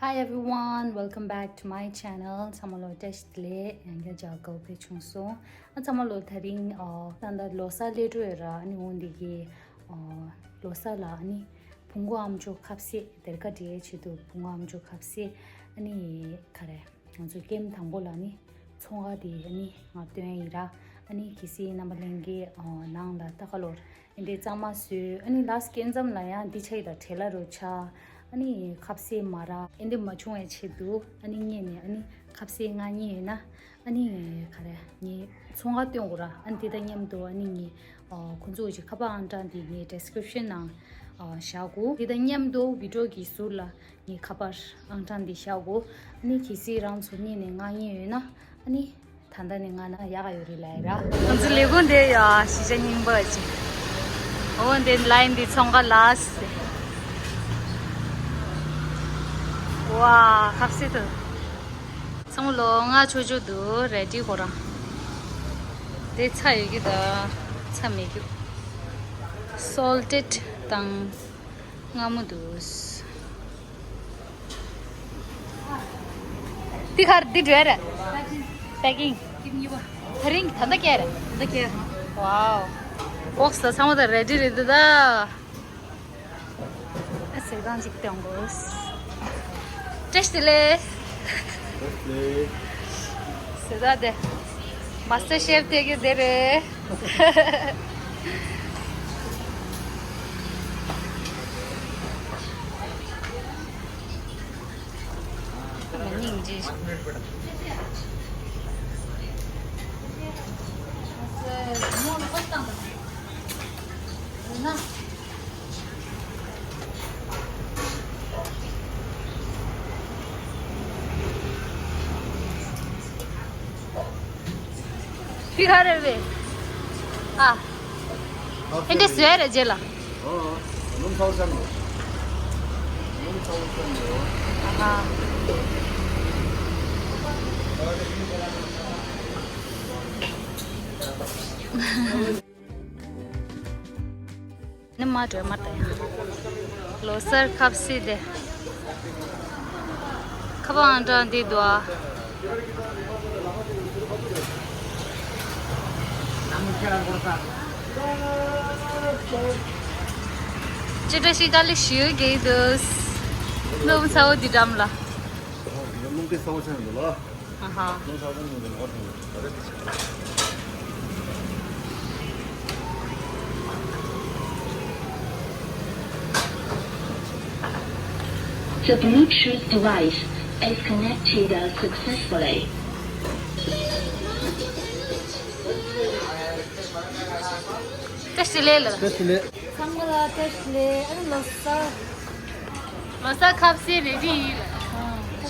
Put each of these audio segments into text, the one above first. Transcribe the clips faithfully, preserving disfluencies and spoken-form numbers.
Hi everyone, welcome back to my channel. ཚང་མ་ལོ་བཀྲ་ཤིས་བདེ་ལེགས། ཡང་བསྐྱར་མཇལ་དགོས་པ་ཕེབས་བྱུང་སོང་། ཨ་ཚང་མ་ལོ་དེ་རིང་ཨོ་ད་ལྟ་ལོ་གསར་སླེབས་འགྲོ་ཡོད་ར། ཨ་ནི་འོ་འདི་གི་ཨོ་ལོ་གསར་ལ་ཨ་ནི་བུ་མགོ་ཨམ་ཅོག་ཁ་ཟས་སྡེར་ཁ་འབྲི་ཡའི་ཆེད་དུ་བུ་མགོ་ཨམ་ཅོག་ཁ་ཟས། ཨ་ནི་ག་རེ། ང་ཚོ་ཀེམ་དང་པོ་ལ་ནི་ཚོང་ཁང་དེ་ཨ་ནི་ང་སྟོན་ཡིན་ར། ཨ་ནི་གལ་སྲིད་རྣམ་པ་ལྷན་རྒྱས་ཨོ་ནང་ལ་ལྟ་ག་ལོར་ཨེ་འདྲའི་གཙང་མ་བཟོས། ཨ་ནི་ལ་སྐྱེ་མཚམས་ལ་ཡང་འདི་ཆ་ཡི་ལ་བྲེལ་ལ་རུ་ཆ། ཨ་ནི་ཁ་ཟས་མ་རག་ཨེ་འདྲ་མ་བྱུང་བའི་ཆེད་དུ་ཨ་ནི་ངས་ནས་ཨ་ནི་ཁ་ཟས་མངགས་མཁན་ཡོད་ན་ཨ་ནི་ག་རེ་ངས་ཚོང་ཁང་སྟོན་དགོས་ར། ཨ་ནི་དེ་དང་མཉམ་དུ་ཨ་ནི་ངས་ཨོ་ཁོ་ཚོ་གི་ཁ་པར་ཨང་གྲངས་དེ་ངས་ཌི་སི་ཀི་རིབ་ཤན་ནང་ཨོ་བཞག་གོ། དེ་དང་མཉམ་དུ་བི་ཌི་ཡོ་གི་ཟུར་ལ་ངའི་ཁ་པར་ཨང་གྲངས་འདི་བཞག་གོ། ཨ་ནི་གལ་སྲིད་རང་ཚོ་གཉིས་ནས་མངགས་མཁན་ཡོད་ན་ཨ་ནི་ད་ལྟ་ནས་མངགས་ན་ཡག་ག་ཡོད་རེད་ལབ་ཡ་ར། ང་ཚོ་ལས་ཁུངས་དེ་ཡ་གཞིས་ཆགས་རྙིང་པ་ཅིག་འོ་འདི་ལ་ཡིན་འདི་ཚོང་ཁང་ལགས། ཝ་ཁ་ཟས་དུ་ཚང་མ་ལོ་ང་ཆོ་ཆོ་དུ་རེ་ཌི་ཁོ་རང་། དེ་ཚྭ་ཡོད་ཀྱི་ད་ཚྭ་མེད་ཀྱི། སོལ་ཊེཌ་དང་མངར་མོ་འདུག་འདི་ག་རེ། འདི་འདྲ་རེད། པེ་ཀིང་། དེ་རིང་ད་ལྟ་སྐྱེལ་རེད། ད་ལྟ་སྐྱེལ། ཝའོ། བོག་སི་ལ་ཚང་མ་ད་རེ་ཌི་རེད་འདུག་ད། ཨ་ཟེར་སྟངས་ཅིག་སྟོན་དགོས། བཀྲ་ཤིས་བདེ་ལེགས། བཀྲ་ཤིས་བདེ་ལེགས། ཟེར་ད་དེ། མཱ་སི་ཊར་ཤེཕ་དེ་གི་དེ་རེད། མ་སྙིང་རྗེ། ཕི་ག་རེ་བས། ཨ། ཨེ་འདྲ་ཟེར་རེ་རྗེས་ལ། ཨ། ལུང་ཚ་བོ་ཤམ་ཡོད། ལུང་ཚ་བོ་ཤམ་ཡོད། ཨ་ཧ། ནི་མ་གྲོས་མ་ལྟ་ཡང་། ལོ་གསར་ཁ་ཟས་དེ། ཁ་པར་ཨང་གྲངས་འདི་འདུག་ཨ། ཅི་འདྲ་ཞིག་དཀའ་ལས་ཞུ་གི་འདུག་སྣུམ་ཚ་བོ་འདི་འགྲམ་ལ། སྣུམ་དེ་ཚ་བོ་ཆགས་འདུག་ལ། ཨ་ཧ། སྣུམ་ཚ་བོ་ཆགས་འདུག་ལ། The Bluetooth device is connected successfully. བཀྲ་ཤིས་བདེ་ལེགས་ལགས། བཀྲ་ཤིས་བདེ་ལེགས། ཚང་མ་ལ་བཀྲ་ཤིས་བདེ་ལེགས། ཨ་ནི་ལོ་གསར། ལོ་གསར་ཁ་ཟས་རེ་ཌི་ཡིན་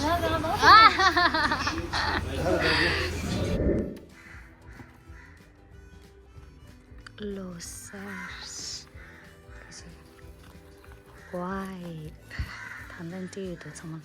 ལགས། ཨ། ཨ་ཧ་ཧ་ཧ། ལོ་གསར། ཝའི། ད་ལྟ་འདྲི་ཡོད་དོ་ཚང་མ།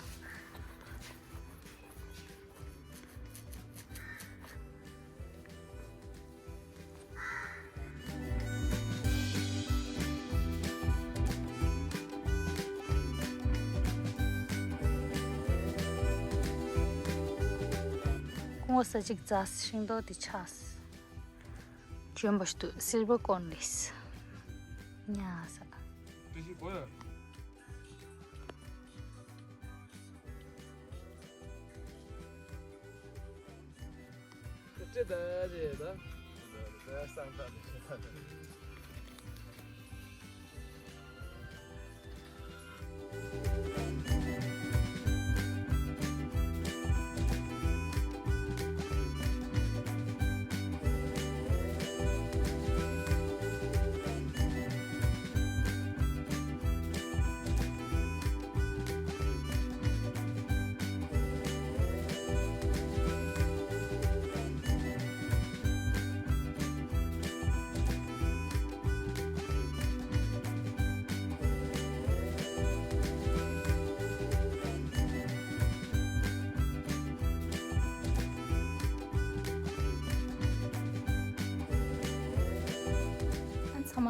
ཁོང་ས་གཅིག་རྩྭ་ཤིང་ཏོག་དེ་ཆགས། གྱོན་པ་ཞིག་འདུག་སིལ་བར་ཀོརན་ལེས། ཉ་ས།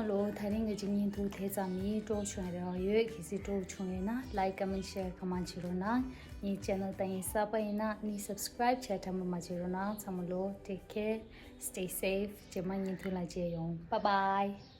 ལོ། དེ་རིང་གི་ཅིག་བརྙན་ཐུང་དེ་ཙམ་ཡིན། སྤྲོ་བྱུང་རེ་བ་ཡོད། གལ་སྲིད་སྤྲོ་བྱུང་ཡོད་ན་like, comment, share གང་མང་བྱེད་རོགས་གནང་། ངའི་channel ལྟ་མཁན་གསར་པ་ཡིན་ན་ནི་subscribe བྱས་དྲན་པ་མ་བརྗེད་རོགས་གནང་། ཚང་མ་ལོ། Take care, stay safe. རྗེས་མ་བརྙན་ཐུང་ལ་མཇལ་ཡོང་། Bye bye.